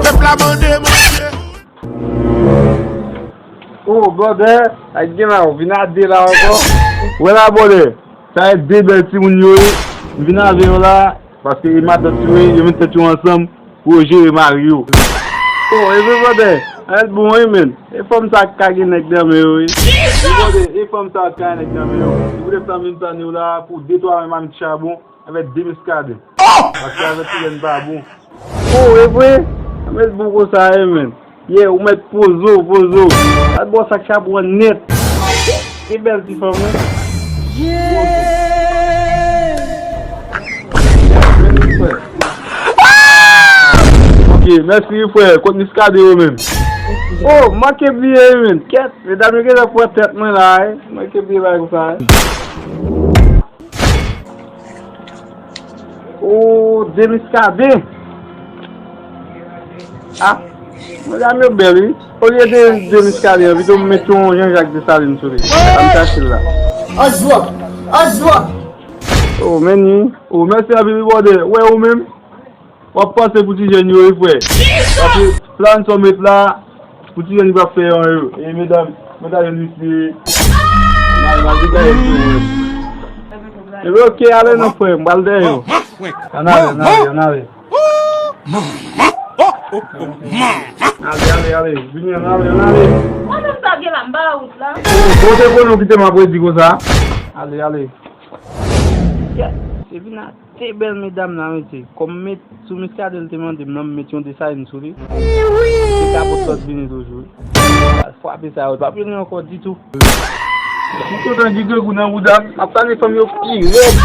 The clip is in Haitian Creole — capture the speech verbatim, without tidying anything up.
Pèp la mande manje. Oh, brother, ay gen la, ou vin a de la ankò. Wè la, brother, sa e de bèl timoun yo ye. M vin avè yo la, paske e matant yo ye, yo met tèt yo ansanm pou yo jere mari yo. Oh, e vre, brother, ann bon, wi, men. E fanm sa k ka gen nèg nan men yo, wi. E, brother, e fanm sa k ka gen nèg nan men yo. Se poutèt sa m vin tann yo la pou de twa men mamit chabon avèk de miskaden. Paske avèk ti jèn pa bon. Oh, e vre? Sa mèt bon konsa, e, men. Yeah, ou mèt poze w, poze w. Al bò sa k chabon nèt. Ki bèl ti fanm, wi. Yeah! Ok, mèsi, frè. Kot miskaden yo menm? Oh, manke bliye, wi, men. Kèt, medam yo gentan pran tèt mwen la, wi. Manke bliye bagay konsa, wi. Oh, de miskaden. Ah, medam yo bèl, wi. Olye de, de miskaden, pito m met yon Jean-Jacques Dessalines sou li. Sa m chache l la. Anjwa! Anjwa! Oh, men ni. Oh, mèsi anpil, wi, brother. Wè ou menm. W ap panse pou ti jèn yo, wi, frè. Paske plan sa w met la, pou ti jèn yo p ap fè anyen yo. E medam, mwen ta jwenn misye. Mal, mal, li gaye sou mwen. Ebyen, ok, ale non, frè, m pral dèyè yo. Ann ale, ann ale, ann ale. Ale, ale, ale, vini, ann ale, ann ale. Mwen menm sa gen la, m pa wout la. Ou te konnen w kite m ap redi konsa? Ale, ale. Yes, se vin a Te bèl medam nan, mesye. Kòm met sou miskaden, li te mande m nan, m met yon Dessalines sou li. Se kapot sòt vini toujou. Frape sa yo, pa vini ankò ditou. M kontan ki grangou nan bouda m. M ap pale fanm yo pi rèd.